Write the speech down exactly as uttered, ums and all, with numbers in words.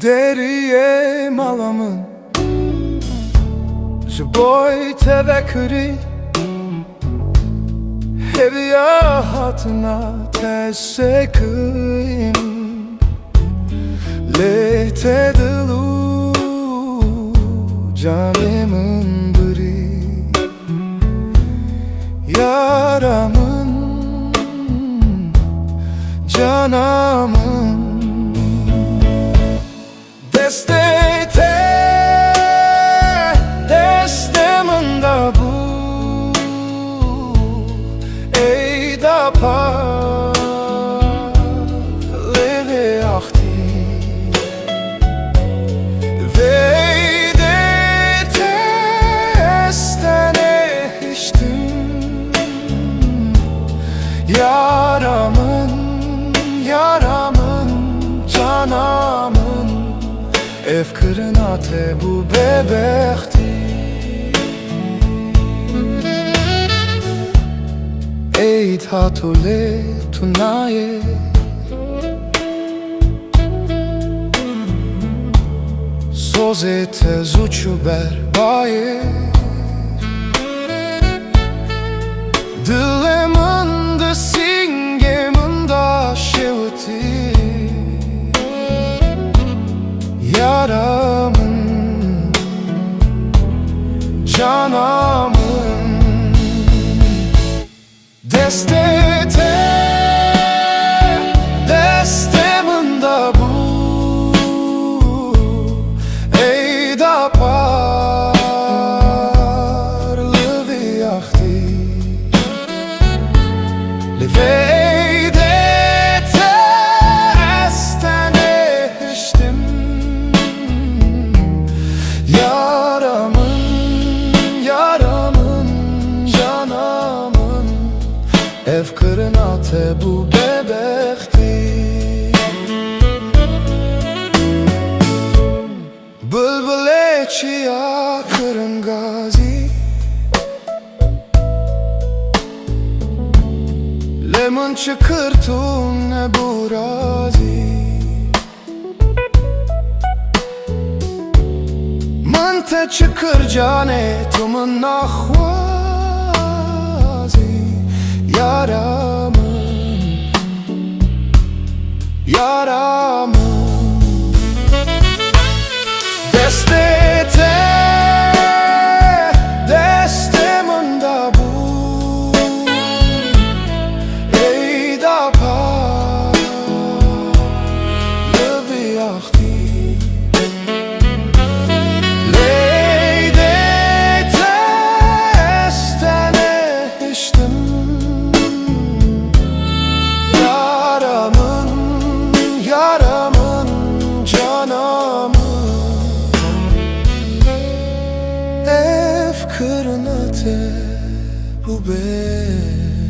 Deriyê mala min ji bo te vekirî, hêviya hatina te sekin, lê te dil û canê min birî. Yara min, cana min, destê te destê min de bû, ey da par lê vê axtî. Veyde te ez tenê hiştim. Yara min, yara min, cana min, ev kirina te bû bêbextî. Ey dihat û lê tu nayê. Sozê te zû çû ber bayê. Dilê min di sîngê min de şewitî. Yara min, cana min. Destê te destê min de bû, ey da par li vî axtî. Li veyde te ez tenê hiştim. Yara min, yara min, cana min, ev kirina te bû bêbextî. Bilbilê çiya kiringazî, lê min çi kir tu nebû razî. Min te çi kir canê tu min naxwazî. Yara min, yara min. Destê te destê min de bû, ey da par li vî axtî. Lê dê te ez tenê hiştim. Yara min, yara min, cana min, ev kirina te bû bêbextî.